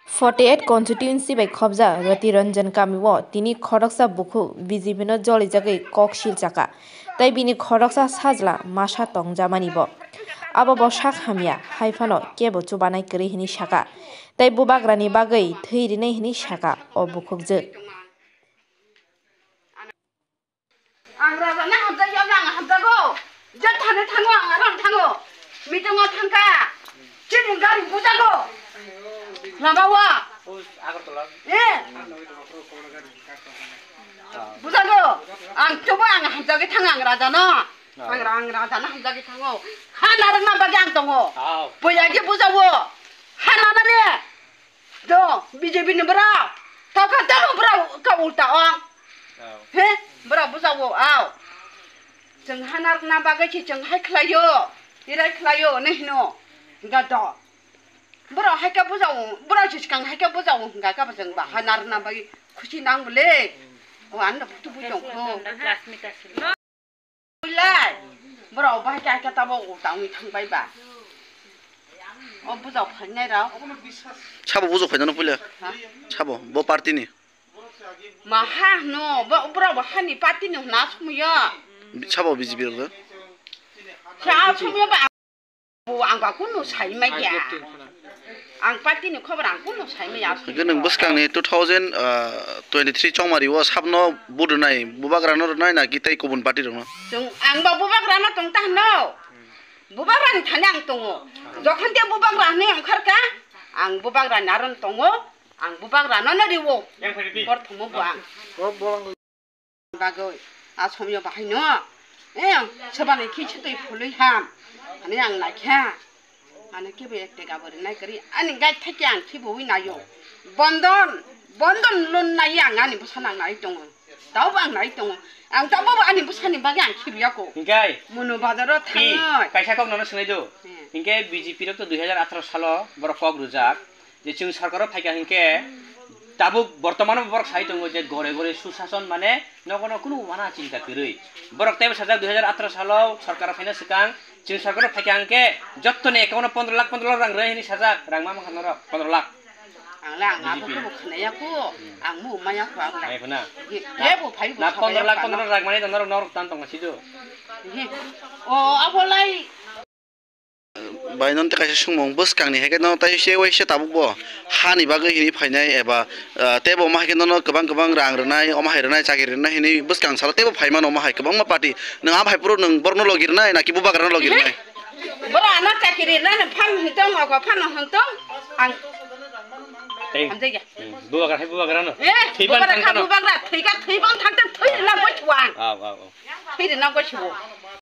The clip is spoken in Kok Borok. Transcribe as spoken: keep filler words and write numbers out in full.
Forty eight constituency bai khobjak Roti Ranjan kamio tini khoroksa bukhuk B J P no jolijagwi kok silchakha, tei bini khoroksa sajla masa tongjamani bo. Abo bo sak hamya, hai phano kebo chubanai kwrwi hwnwi sakha, tei bubagrani bagwi thwi rinai hwnwi sakha o bukhukjwk. Ang raja na hamjak ya, ang hamjago. Je thane thango, ang aram thango. Meeting o thangka. Chini gari bujago. Lama wa. Eh. Bujago. Ang choba ang hamjagwi thango, ang raja no. Ang ra-, ang raja na hamjagwi thango. Ha narang na bagi ang tongo. Boyagi bujago. Ha na na ne. Do, B J P ni bwrok. Tokha tamo bwrok ka ulta ong. He? Bwrok bujago, au. Chwng ha narwkna bagwi se chwng hai khlaio, irai khlaio, hinwi hino. Hwnkhe do. Bwrok hai khe bujago, bwrok se swkang hai khe bujago hwnkha khe bo chwng ba ha narwkna bagwi khusi nang bwle. O ano buktubui tongkho. Lai, borok bahai khe, khe tabok tangwi thangbai ba. O bujak phainai rok. Sabo bujak phainano puila? Ha? Sabo, bo party ni? Ma ha hwno, bo, borok bo hani party ni hwna aswkmiyo. Sabo B J P rok? Sa aswkmiyo ba. Bo ang ba kunu sai mai ya. Ang party ni khobor ang kunu sai mai ya. Hwnkhe nwng bwskangni two thousand twenty-three chongmari o sabno vote rwnai, bubagrano rwnai na ki tei kubun party rokno? Chwng ang ba bubagrano tong ta hwno. Bubagrani thani ang tongo. Jokhon de bubagra hwnwi ongkharkha, ang bubagrani aron tongo, ang bubagrano no riwo. Yang phai di. Borthomo bo ang. Bagwi, a somyo bahaino, eh, sobanai khi se twi phului ham, ani ang naikha, ani kebo ek tega bo rinai kwrwi, ani gai thakhe ang khibiwi naio, bondon, bondon lon nai ang ani bwsa nang nai tongo, taubo ang nai tongo, ang taubo ani bwsani bagwi ang khibiya ko. Hinkhe, Munu bazaro hi, thangnoi. Kaisa kok nono swnai do, Hmm. Hinkhe B J P rok to dui hajar atharo salo borok kok rwjak, je chwng sorkaro phaikha hinkhe tabuk bortomano borok sai tongo je gore gore susason mane nogo no kunu wana chinta kwrwi. Borok teibo sajak dui hajar atharo salo sorkaro phaina swkang chwng sorkaro phaikha hinkhe jottoni account o pondro lakh pondro lakh rang rwnai hinwi sajak, rang ma mankha norok pondro lakh. Ang le ang abo B J P. Kebo khwnaya ko, ang mu maya ko ang le. Maya ko na? Ye, ye bo phai bo Na sabaya pondro lakh ko pondro ano. Lakh rang mani norok norok tan tongo sido. Ye. O abo lai. Bai nono tei kaisa swngmung bwskangni hai khe nono tai se waisa tabuk bo hani bagwi hinwi phainai eba, ah, tei bo ma hai khe nono kwbang kwbang rang rwnai, omo hai rwnai, chakri rwnai hinwi bwskang salo tei bo phai mano omo hai kwbangma party. Nwng abo hai phuru nwng borokno logi rwnai naki bubagrano logi rwnai? Borok ano chakri rwnai phan hwn tong, ogo phan hwn tong. Ang Tei, hamjai ya. Hmm, bubagra hai bubagrano. Eh, thwiban bubagra kha thangkano. Bubagra, thwika thwiban thangtang thwi rwna goi chuang. Aw, aw, aw. Thwi rwna goi chuo.